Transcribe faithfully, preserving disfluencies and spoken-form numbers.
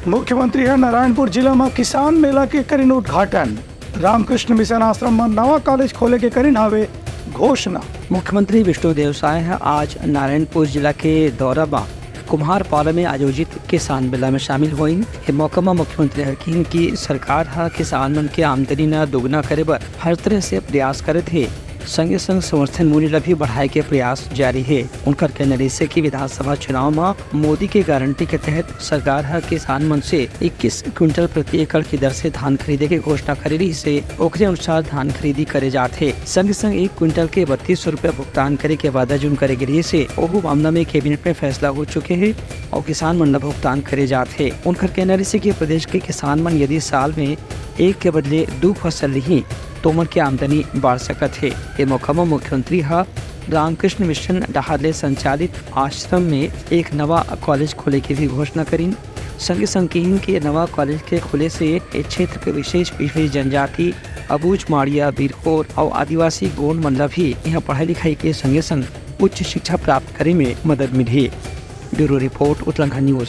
मुख्यमंत्री ह नारायणपुर जिला म किसान मेला के करिन उद्घाटन। रामकृष्ण मिशन आश्रम म नवा कॉलेज खोले के करिन हावे घोषणा। मुख्यमंत्री विष्णुदेव साय ह आज नारायणपुर जिला के दौरा म कुम्हारपारा में आयोजित किसान मेला में शामिल होइन। ए मौका म मुख्यमंत्री ह किहिन कि सरकार ह किसान मन के आमदनी न दोगुना करे बर हर तरह से प्रयास करत हे, संगे संग समर्थन मूल्य ल भी बढ़ाए के प्रयास जारी हे। उनकर कहना रहिसे कि विधानसभा चुनाव म मोदी के गारंटी के तहत सरकार ह किसान मन से इक्कीस क्विंटल प्रति एकड़ की दर से धान खरीदे के घोषणा करे रहिसे, ओकरे अनुसार धान खरीदी करे जात हे। संगे संग एक क्विंटल के बत्तीस सौ रुपया भुगतान करे के वादा जोन करे गे रहिसे, ओहू मामला में कैबिनेट में फैसला हो चुके हे अउ किसान मन ल भुगतान करे जात हे। उनकर कहना रहिसे कि प्रदेश के किसान मन यदि साल में एक के बदले दू फसल लिही, तो ओमन के आमदनी बढ़ सकत हे। ए मौका म मुख्यमंत्री ह रामकृष्ण मिशन डहार ले संचालित आश्रम में एक नवा कॉलेज खोले के भी घोषणा करिन। संगे संग किहिन कि नवा कॉलेज के खुले से ए क्षेत्र के विशेष पिछड़ी जनजाति, अबूझ, माड़िया, बिरखोर अउ आदिवासी गोंड मन ल भी इहां पढ़ाई लिखाई के संगे संग उच्च शिक्षा प्राप्त करे में मदद मिलही। Bureau report, Utlangha news.